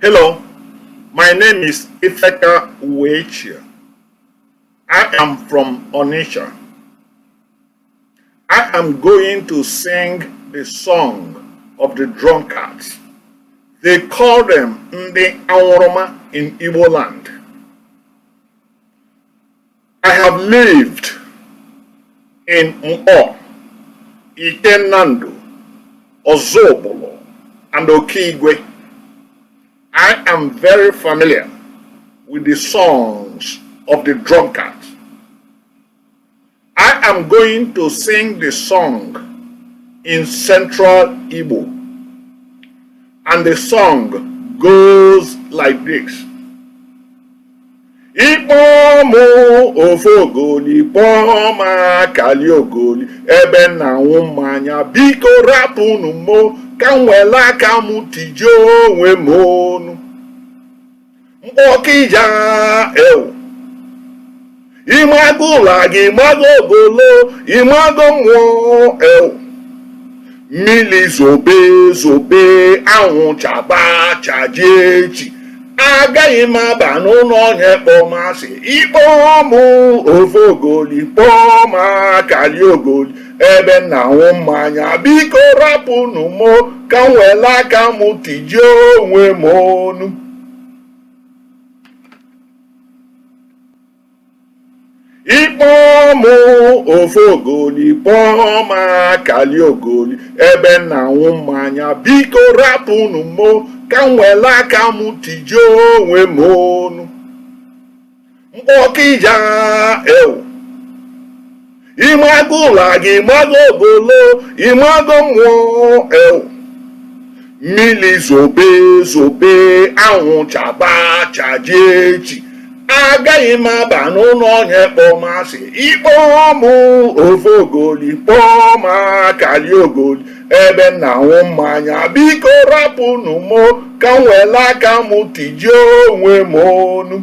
Hello, my name is Ifeka Uwechia. I am from Onitsha. I am going to sing the song of the drunkards. They call them Ndi Anwuruma in Igbo land. I have lived in Mpo, Ikenandu, Ozobolo, and Okigwe. I am very familiar with the songs of the drunkards. I am going to sing the song in Central Igbo. And the song goes like this. Ịkpọọ mụ ofe ogoli, kpọọ m akali ogoli, ebe m na-aṅụ mmanya, biko rapụnụ m ka m were aka m tijie onwe m onu. Mkpọkịja ewu. Ịmago ụla gị, ịmago ogolo, ịmago mmụọ ewu. Mmiri zobe zobe, anwụ chaba chajie echi. Agaghị m aba n'ụlọ onye kpọmasị. Ịkpọọ m ofe ogoli, kpọọ m akali ogoli, ebe m na-aṅụ mmanya, biko rapụnụ m ka m were aka m tijie onwe m onu. Ịkpọọ m ofe ogoli, kpọọ m akali ogoli, ebe m na-aṅụ mmanya, biko rapụnụ m ka m were aka m tijie onwe m onu. Mkpọkịja ewu. Ịmago ụla gị, ịmago ogolo, ịmago mmụọ ewu. Mmiri zobe zobe, anwụ chaba chajie echi. Agaghị m aba n'ụlọ onye kpọmasị. Ịkpọọ m ofe ogoli, kpọọ m akali ogoli, ebe m na-aṅụ mmanya, biko rapụnụ m ka m were aka m tijie onwe m onu.